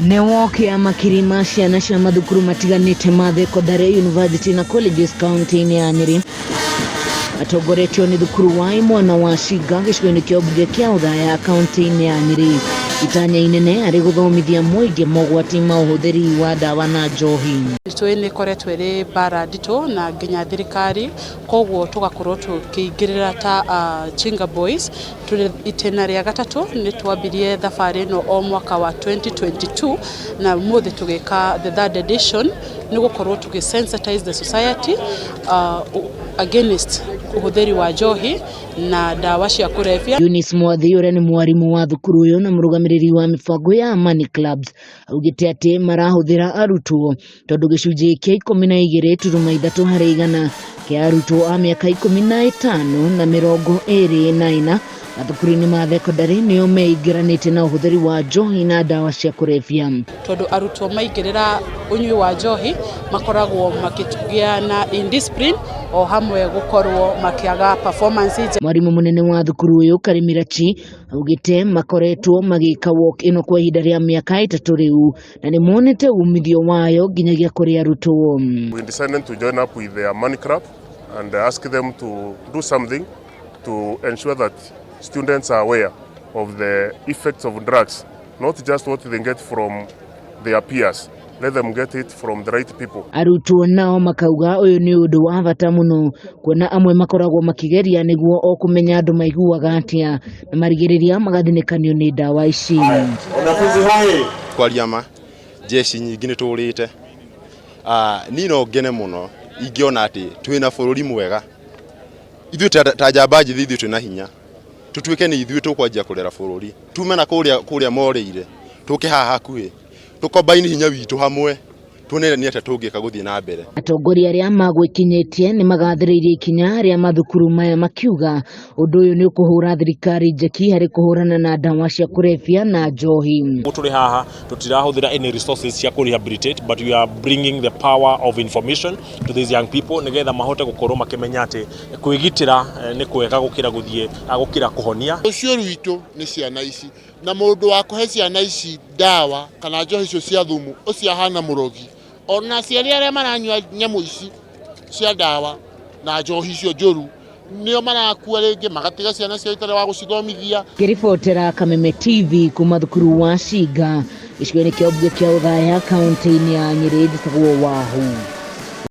Nĩ wokia makiri ma ciana cia mathukuru matiganĩte ma thekondarĩ, university na colleges kaunti-inĩ ya Nyĩrĩ atongoretio nĩ thukuru wa Imwana wa Cinga gĩcigo-inĩ kĩa ũmbunge kĩa Othaya kaunti-inĩ ya Nyĩrĩ. Itanya inene arĩ gũthomithia mũingĩ mogwati ma ũhũthĩri wa ndawa na njohi. Nditũ nĩ ĩkoretwo ĩrĩ mbara nditũ na nginya thirikari, koguo tũgakorwo tũkĩingĩrĩra ta Chinga Boys. Tũrĩ itĩna rĩa gatatũ, nĩ twambirie thabarĩ ĩno o mwaka wa 2022 na ũmũthĩ tũgĩka the third edition nĩ gũkorwo tũgĩ sensitize the society against ũhũthĩri wa njohi na ndawa cia kũrebia. Eunice Mwathi ũrĩa nĩ mwarimũ wa thukuru ũyũ na mũrũgamĩrĩri wa mĩbango ya Amani Clubs augĩte atĩ marahũthĩra arutwo tondũ gĩcunjĩ kĩa 12.3 harĩ igana kĩa arutwo a mĩaka 15 na 24 mathukuru-inĩ ma thekondarĩ nĩo meingĩranĩte na ũhũthĩri wa njohi na ndawa cia kũrebia. Tondũ arutwo maingĩrĩra ũnyui wa njohi makoragwo makĩgĩa na indiscipline o hamwe gũkorwo makĩaga performance njega. Mwarimũ mũnene wa thukuru ũyũ Karimira Chi augĩte makoretwo magĩka walk ĩno kwa ihinda rĩa mĩaka 3 rĩu na nĩ monete umithio wayo nginyagia kũrĩ arutwo. We decided to join up with the Amani Club and ask them to do something to ensure that students are aware of the effects of drugs, not just what they get from their peers. Let them get it from the right people. Arutwo nao makauga ũyũ nĩ ũndũ wa bata mũno kuona amwe makoragwo makĩgeria nĩguo o kũmenya andũ maiguaga atĩa na marigĩrĩria magathinĩkanio nĩ ndawa ici. Wanafunzi hoye! Kwaria ma jeshi nyingĩ nĩ tũrĩte. Niĩ no ngene mũno ingĩona atĩ twĩna bũrũri mwega, ithuĩ ta njamba njĩthĩ, ithuĩ twĩna hinya, tũtuĩke nĩ ithuĩ tũkwanjia kũrera bũrũri, tume na kũrĩa morĩire tũke haha hakuhĩ, tũkombaini hinya witũ hamwe, tuone nĩ atĩa tũngĩka gũthiĩ na mbere. Atongoria arĩa magwĩkinyĩtie nĩ magathĩrĩirie ikinya rĩa mathukuru maya makiuga ũndũ ũyũ nĩ ũkũhũra thirikari njeki harĩ kũhũrana na ndawa cia kũrebia na njohi. Tũrĩ haha tũtirahũthĩra any resources cia kũ rehabilitate, but we are bringing the power of information to these young people nĩgetha mahote gũkorwo makĩmenya atĩ kwĩgitĩra nĩ kwega gũkĩra gũthiĩ gũkĩra kũhonia. Rũciũ rwitũ nĩ ciana ici, na mũndũ wa kũhe ciana ici ndawa kana njohi icio cia thumu ũcio ahana mũrogi. Ona aciari arĩa maranyua nyamũ ici cia ndawa na njohi icio njũru nĩo marakua rĩngĩ magatiga ciana ciao itarĩ wa gũcithomithia. Ngĩribotera Kameme TV kuma thukuru wa Cinga gĩcigo-inĩ kĩa ũmbunge kĩa Othaya kaunti-inĩ ya Nyĩrĩ, njĩtagwo Wahu.